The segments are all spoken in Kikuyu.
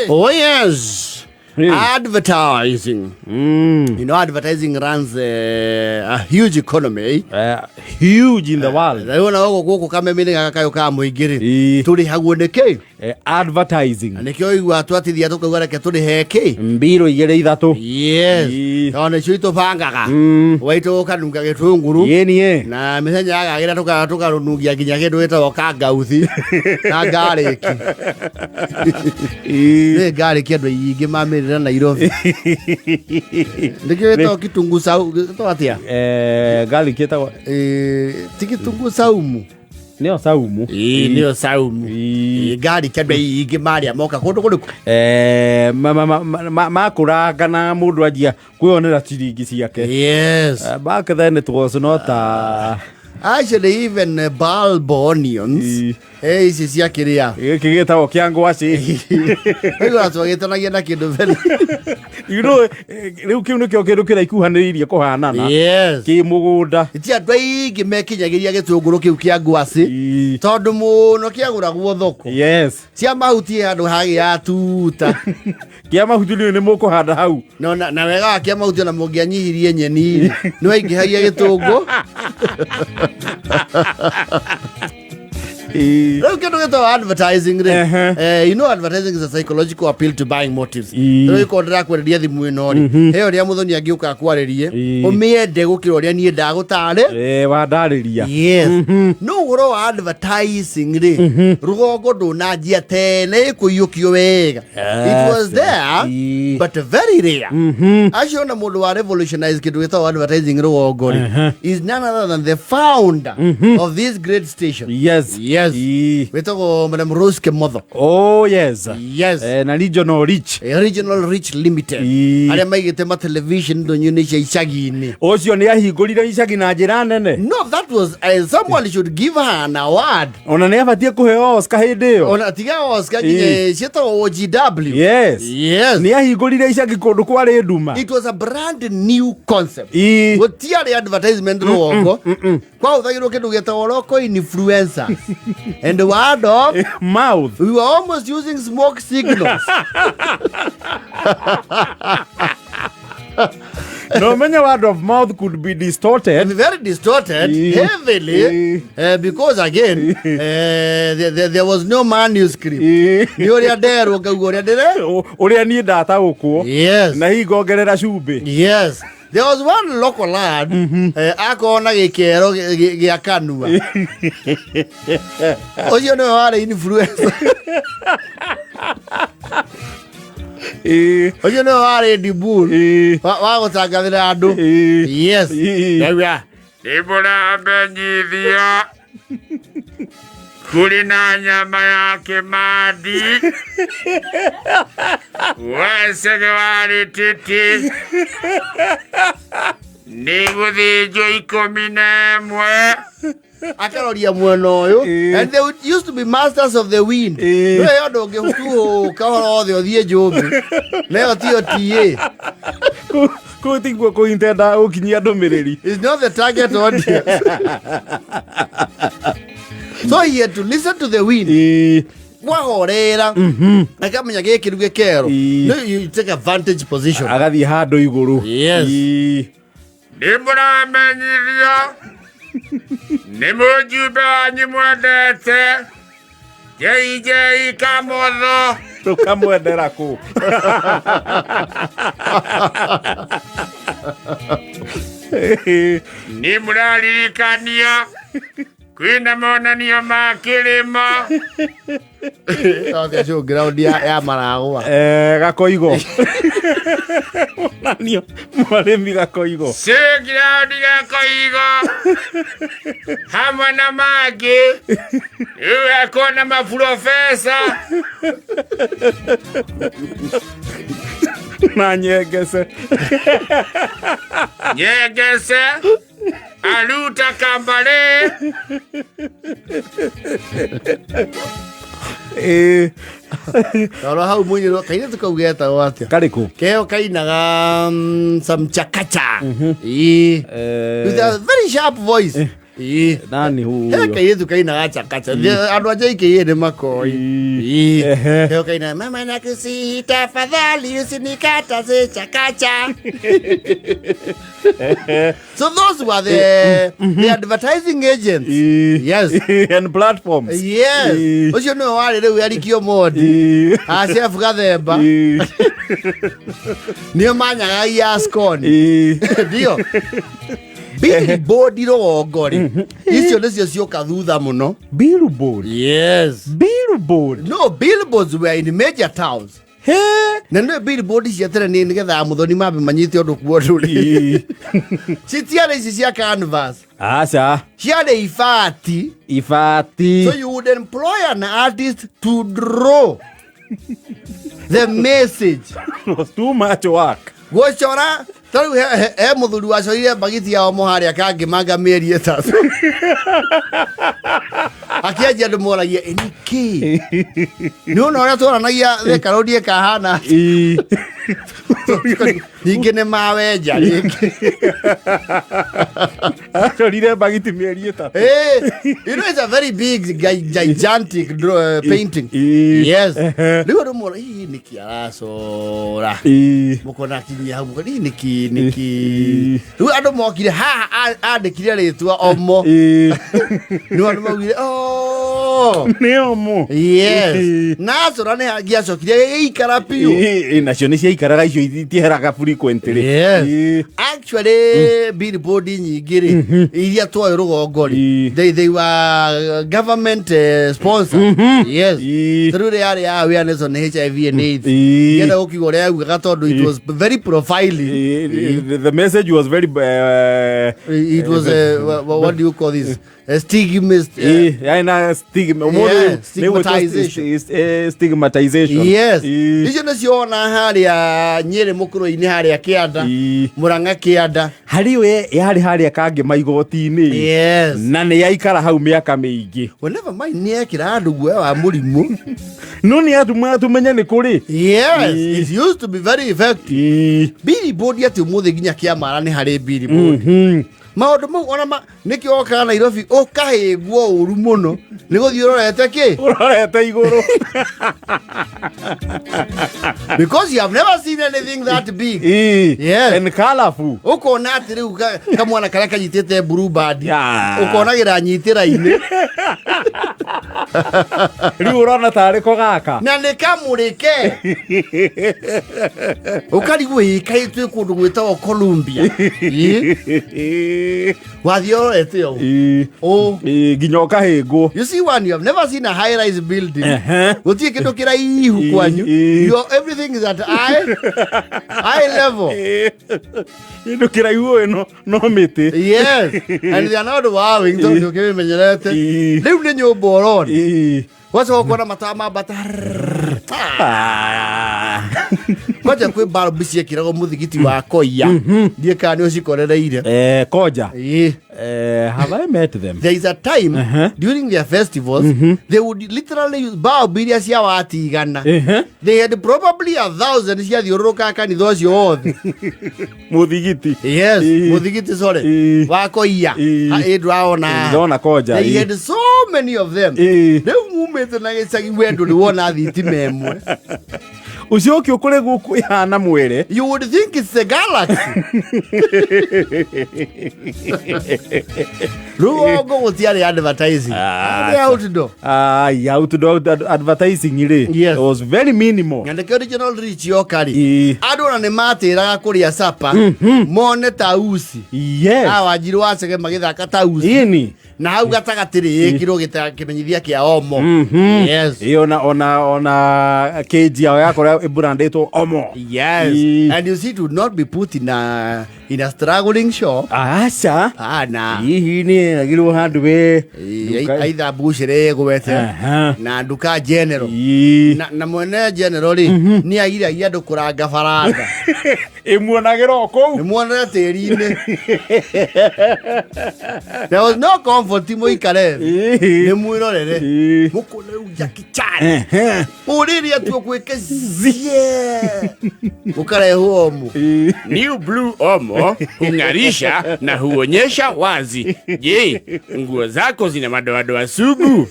Oh yes. Advertising. You know, advertising runs a huge economy. Huge in the world. Rĩu ona gũkũ gũkũ kameme-inĩ gaka kayũ ka mũingĩ rĩ, Ĩĩ. tũrĩhagwo nĩ kĩ? Advertising. Na nĩkĩo igua twatithia tũkauga reke tũrĩhe kĩ? Mbiro igĩrĩ ithatũ. Yes. Ĩĩ. Tondũ nĩcio itũbangaga. Waitũ ũkanunga gĩtũngũrũ. Yenie. Na mĩthenya yagagĩra tũkarũnungia nginya kĩndũ gĩtagwo kangauthi na ngarĩki. Nĩ ngarĩki andũ aingĩ mamĩrĩra Nairobi. Nĩkĩo gĩtagwo kitunguu saumu gĩtagwo atĩa? Garlic ĩtagwo Ti kitunguu saumu. Nĩyo saumu. Ĩĩ nĩyo saumu. Ĩĩ. Ĩĩ, ngarĩki andũ aingĩ marĩa moka kũndũ kũrĩkũ? Makũranga na mũndũ anjia kwĩonera ciringi ciake. Yes. Back then it was not a Actually even bulb onions. Ĩĩ. Ici cia kĩrĩa. Gĩkĩ gĩtagwo kĩa ngwacĩ. Rĩu twagĩtanagia na kĩndũ very. You know, rĩu kĩu nĩkĩo kĩndũ kĩrĩa ikuhanĩrĩirie kũhanana. Yes. Kĩ mũgũnda. Ti andũ aingĩ mekinyagĩria gĩtũngũrũ kĩu kĩa ngwacĩ. Ĩĩ. Tondũ mũno kĩagũragwo thoko. Yes. Cia mahuti handũ hagĩa tuta. Kĩa mahuti nĩ nĩ mũkũhanda hau. No, na wega wa kĩa mahuti ona mũngĩanyihirie nyeni nĩ waingĩhagia gĩtũngũ. Ĩĩ. Rĩu kĩndũ gĩtagwo advertising rĩ. Ehe. You know advertising is a psychological appeal to buying motives. Ĩĩ. Rĩu ĩkorwo ndĩrakwenderia thimũ ĩno rĩ, he ũrĩa mũthoni angĩũka akwarĩrie, Ĩĩ. ũmĩende gũkĩra ũrĩa niĩ ndagũtarĩ. Wandarĩria. Yes. No ũhoro wa advertising rĩ, rũgongo ndũnanjia tene ĩkũiyũkio wega. It was there, Ĩĩ. but very rare. Acio ona mũndũ wa revolutionize kĩndũ gĩtagwo advertising rũgongo rĩ, is none other than the founder of this great station. Yes. Yes. Ĩĩ. Wĩtagwo Madam Rose Kemotho. Oh yes. Yes. Na Regional Reach. Regional Reach Limited. Ĩĩ. Arĩa maigĩte ma television ndũnyũ-inĩ cia icagi-inĩ. Ũcio nĩ ahingũrire icagi na njĩra nene. No, that was someone should give her an award. Ona nĩ abatiĩ kũheo Oscar hĩndĩ ĩyo. Ona tiga Oscar nginya Ĩĩ. ciĩtagwo OGW. Yes. Yes. Nĩ ahingũrire icagi kũndũ kwarĩ nduma. It was a brand new concept. Ĩĩ. Gũtiarĩ advertisement rũgongo. Kwahũthagĩrwo kĩndũ gĩtagwo local influencers. And word of Mouth. we were almost using smoke signals. No menye word of mouth could be distorted. Very distorted, Ĩĩ. heavily, Ĩĩ. because again, there was no manuscript. Ĩĩ. Nĩ ũrĩa nderwo ngauga ũrĩa ndĩre. Ũrĩa niĩ ndataũkwo. Yes. Na hihi ngongerera cumbĩ. Yes. There was one local lad akorwo na gĩkero gĩa kanua. Ũcio nĩwe warĩ influencer. Ĩĩ. Ũcio nĩwe warĩ dibul Ĩĩ. wa gũtangathĩra andũ. Ĩĩ. Yes. Ĩĩ. Ndauga, Nĩmũramenyithia kũrĩ na nyama ya kĩmandi wacege wa rĩtĩtĩ nĩ gũthĩnjwo 11. Akaroria mwena ũyũ. Ĩĩ. And they would used to be masters of the wind. Ĩĩ. Nĩwe ũndũ ũngĩhutuhũka ũhoro wothe ũthiĩ njũmbĩ. Nayo tiyo TA. Kũu tiguo kũintenda gũkinyia ndũmĩrĩri. It's not the target audience. So he had to listen to the wind. Ĩĩ. Kwahorera. Akamenya gĩkĩ rĩu gĩkero. Ĩĩ. No, you take a vantage position. Agathiĩ handũ igũrũ. Yes. Ĩĩ. Nĩmũramenyithio nĩ mũjumbe wanyu mwendete JJ Kamotho. Tũkamwendera kũ? Nĩ mũraririkanio kwĩna monanio ma kĩrĩmo. Othe acio ground ya maragwa. Gakoigo. Monanio marĩmi gakoigo. Ground gakoigo hamwe na mangĩ rĩu ekuona maprofesa na nyengece. Nyengece aruta kambare. Ĩĩ. Toro hau mũinĩ kairĩtu kau getagwo atĩa? Karĩkũ? Keo kainaga some chakacha. Ĩĩ. With a very sharp voice. Ĩĩ. Nani He huyo? kairĩtu kainaga chakacha. Andũ a JKA nĩ makoi. Ĩĩ. Ĩĩ. Ehe. Heo kaina mama nakusihi tafadhali usinikataze chakacha. So those were the advertising agents. Ĩĩ. Yes. And platforms. Yes. Ĩĩ. Ũcio nĩwe warĩ rĩu Eric Omondi. Ĩĩ. A Chef Gathemba. Ĩĩ. Nĩo manyagagia Ascon. Ĩĩ. Ndio. Billboard rũgongo rĩ. Icio nĩcio cioka thutha mũno. Billboard. Yes. Billboard. No, billboards were in major towns. He. Na nĩ billboard cia tene nĩ nĩgetha mũthoni mambe manyite ũndũ kuo ndũrĩ. Ĩĩ. Citiarĩ ici cia canvas. Aca. Ciarĩ ibati. Ibati. So you would employ an artist to draw the message. It was too much work. Gũcora ta rĩu he mũthuri wacorire mbagiti yao mũharĩa kangĩmanga mĩeri 3. Akĩanjia andũ moragia ĩ nĩ kĩ? Nĩ ũna ũrĩa twaranagia Thika Road ĩkahana Ĩĩ. ningĩ nĩ mawenja rĩngĩ. Acorire mbagiti mĩeri 3. Hey, you know it's a very big gigantic painting. Ĩĩ. Yes. Ehe. Rĩu andũ mora hihi nĩkĩ aracora? Ĩĩ. Mũkona akinyia hau mũkona hihi nĩkĩ nĩkĩ? Ĩĩ. Rĩu andũ mokire haha andĩkire rĩtwa Omo. Ĩĩ. Nĩ andũ maugire oh. Nĩ Omo. Yes. Ĩĩ. Na acora nĩ hangĩacokire gĩgĩikara biũ. Ĩĩ, nacio nĩ ciaikaraga icio itieheraga frequently. Yes. Ĩĩ. Actually, billboard nyingĩ rĩ iria twoĩ rũgongo rĩ Ĩĩ. they were government sponsor. Yes. Ĩĩ. Tarĩu rĩ yarĩ ya awareness on HIV and AIDS. Ĩĩ. Ngĩenda gũkiuga ũrĩa yaugaga tondũ it was very profiling. Ĩĩ, the message was very It was what do you call this? A stigma. Ĩĩ, yarĩ na stigma. Ũmũthĩ Yeah, nĩ gwĩtwo stigmatization. stigmatization. Yes. Ĩĩ. Icio nĩcio wona harĩa Nyĩrĩ mũkũrũ-inĩ harĩa kĩanda. Ĩĩ. Mũrang'a kĩanda. Harĩ we yarĩ harĩa kangĩ igoti-inĩ. Yes. Na nĩ yaikara hau mĩaka mĩingĩ. Well, never mind, nĩ ekĩra andũ guoya wa mũrimũ. No nĩ atũmaga tũmenye nĩ kũrĩ. Yes, Ĩĩ. it used to be very effective. Ĩĩ. Billboard atĩ ũmũthĩ nginya kĩamara nĩ harĩ billboard. Maũndũ mau ona nĩkĩo wokaga Nairobi ũkahĩngwo ũru mũno nĩ gũthiĩ ũrorete kĩ? Ũrorete igũrũ. Because you have never seen anything that big. Ĩĩ. Yes. And colorful. Ũkona atĩ rĩu kamwana karĩa kanyitĩte blue band Yeah. ũkonagĩra nyitĩra-inĩ Rĩu ũrona tarĩ ko gaka. na nĩ kamũrĩke ũkarigwo ĩ kaĩ twĩ kũndũ gwĩtagwo Columbia. Ĩ, wathiĩ ũrorete ũũ. Ĩĩ. Ũ. Ĩĩ, nginya ũkahĩngwo. You see one, you have never seen a high rise building. Ehe. Gũtirĩ kĩndũ kĩraihu kwanyu. Ĩĩ. Your everything is at eye level. Ĩĩ. Kĩndũ kĩraihu ĩno no mĩtĩ. Yes. And they are not wowing tondũ ũkĩmĩmenyerete. Ĩĩ. Rĩu nĩ nyũmba ũrona. Ĩĩ. Wacoka ũkona matawa mambata. Ah. Kwanja kwĩ bulb ciekĩragwo mũthigiti wa Koia. Ndiĩ kana nĩ ũcikorereire. Koja. Ĩĩ. Have I met them? There is a time during their festivals they would literally use bulb iria cia wati 100. They had probably 1,000 ciathiũrũrũkaga kanitha ũcio wothe. Mũthigiti. Yes, Ĩĩ. mũthigiti sorry. Ĩĩ. Wa Koia. Ĩĩ. Ha, ĩ ndũraona. Ndona Koja, They ĩĩ. had so many of them. Ĩĩ. Rĩu mumĩte na gĩcagi we ndũrĩ wona thitima ĩmwe. Ũcoke ũkore gũkũ ĩhana mwere. You would think it's a galaxy. Rũgongo gũtiarĩ advertising. Ah, Arĩ outdoor. Ai, outdoor advertising rĩ. Yes. It was very minimal. Na nĩkĩo regional reach yoka rĩ. Ĩĩ. Andũ ona nĩ matĩraga kũrĩa sapa mone tausi. Yes. Aya Wanjiru wa Chege magĩthaka tausi. Ĩni. Na hau gatagatĩ rĩ ĩkĩrwo kĩmenyithia kĩa Omo. Yes. Ĩĩ, ona keji yao yakorwo ĩbrandĩtwo Omo. Yes. Ĩĩ. And you see, it would not be put in a struggling shop. Aca. Hana. Hihi nĩ agirwo handũ we. Aitha mbucĩrĩ ĩgwete Aha. na nduka general. Ĩĩ. Na mwene general rĩ nĩ agiragia andũ kũranga baranda. Ĩmuonagĩra o kũu. Nĩ muonere tĩri-inĩ. There was no comfort mũikare thĩ. Ĩĩ. Nĩ mwĩrorere. Ĩĩ. Mũkone rĩu Jackie Chan. Ehe. Ũrĩrĩa tuo gwĩke zie. Ũkarehwo Omo. Ĩĩ. New Blue Omo. Omo hung'arisha na huonyesha wazi. Je, nguo zako zina madoadoa sugu?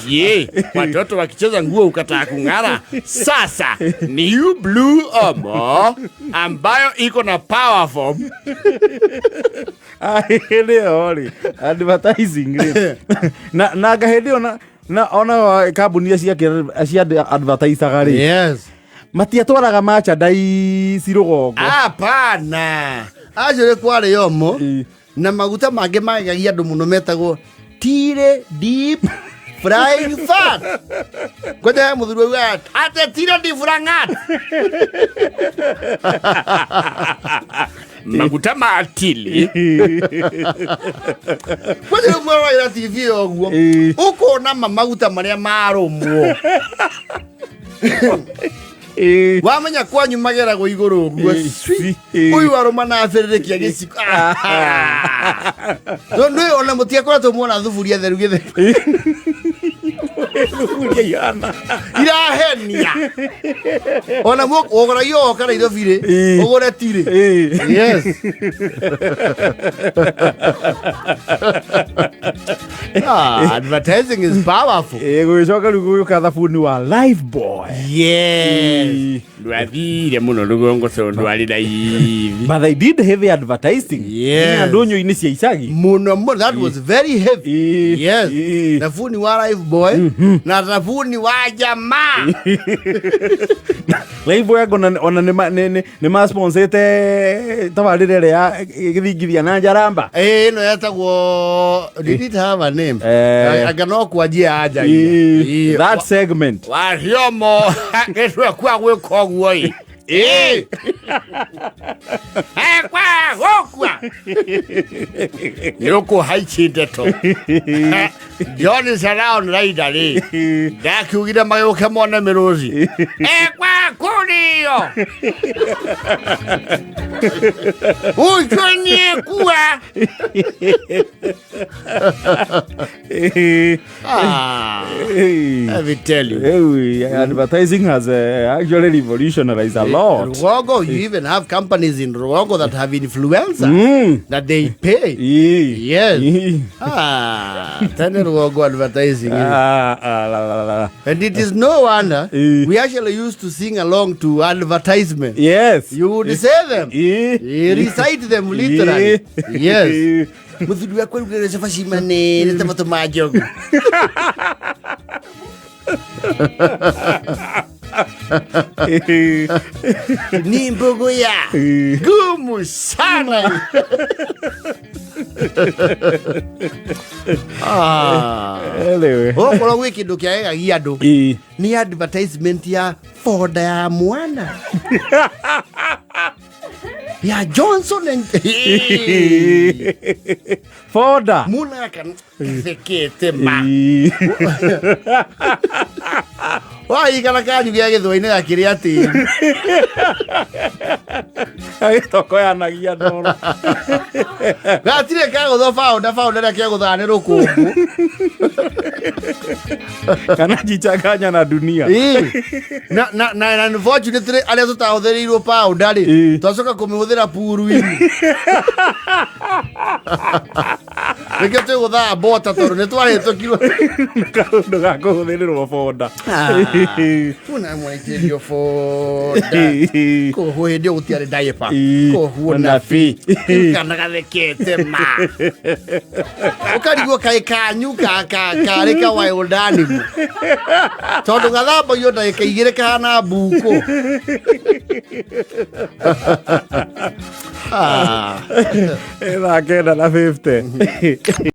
Je, watoto wakicheza nguo hukataa kung'ara? Sasa New Blue Omo ambayo iko na power form. Hĩndĩ ĩyo rĩ, advertising rĩ, na anga hĩndĩ ĩyo na ona kambuni iria cia advertisaga rĩ, matiatwaraga merchandise rũgongo. Hapana, acio nĩ kwarĩ Omo na maguta mangĩ magegagia andũ mũno metagwo Tire Deep Frying Fat. Kwanja he mũthuri augaga ate tire deep frying fat. Maguta ma tili. Kwanja rĩu mwaroragĩra TV ũguo ũkona ma maguta marĩa marũmwo. Wamenya kwanyu mageragwo igũrũ ũguo. Swi. Ũyũ arũma na abĩrĩrĩkia gĩciko. Tondũ ona mũtiakoretwo muona thuburia theru gĩtheri. Thuburia ihana. Irahenia. Ona wogoragio woka Nairobi rĩ, ũgũre tirĩ. Yes. Ah, advertising is powerful. Gũgĩcoka rĩu gũgĩũka thabuni wa Life Boy. Yes. Ndwathire mũno rũgongo tondũ ndwarĩ na ivi. But they did heavy advertising. Yes. Nginya ndũnyũ-inĩ cia icagi. Muno muno, that was very heavy. Yes. Thabuni wa Life Boy na thabuni wa Jamaa. Life Boy ona nĩ masponsete tabarĩra ĩrĩa ya gĩthingithia na njaramba. Ĩno yetagwo, did it have a name? Anga no kwanjia anjagia. That segment. Wahiomo gĩtwekua gwĩka ũguo ĩ. Ĩ. Ekwa gũkua. Nĩ ũkũhaici ndeto. John Surround Rider rĩ. Ndakiugire magĩũke mone mĩrũthi. Ekwa kũrĩo. Ũcio nĩekua. Ah, let me tell you. Hey, advertising has actually revolutionized a lot. Rugongo, you even have companies in Rugongo that have influencers that they pay. Yes. Ah, tene Rugongo advertising. Ah, ah, la, la, la. And it is no wonder we actually used to sing along to advertisement. Yes. You would say them. You recite them literally. Yes. Muthuri wakwa rugire cabaci manene ta matũ ma njogu. Ni mbugu ya gumu sana. Ah. Anyway. Okorwo gwĩ kĩndũ kĩagegagia andũ nĩ advertisement ya boda ya mwana ya Johnson and Foda. Muna gathekete ma waikara kanyu gĩa gĩthũa-inĩ gakĩrĩa tĩri. Agĩtokoyanagia ndoro. Gatirĩ kagũthwo baũnda baũnda ĩrĩa kegũthaa nĩ rũkũngũ. Kana jichanganya na dunia. Ĩĩ. Na unfortunately arĩa tũtahũthĩrĩirwo paũnda rĩ, twacoka kũmĩhũthĩra puru-inĩ. Nĩkĩo twĩgũthaa bota tondũ nĩ twahĩtũkirwo. Kaũndũ ga kũhũthĩrĩrwo bonda. Kuna mwaitĩrio boda. Koguo hĩndĩ ĩyo gũtiarĩ diaper. Koguo Nabi. Kana gathekete ma. Ũkarigwo kaĩ kanyu karĩ ka wild animal. Tondũ gathambagio ndagĩka igĩrĩ kahana mbũkũ. Ah. Thaa 9:50.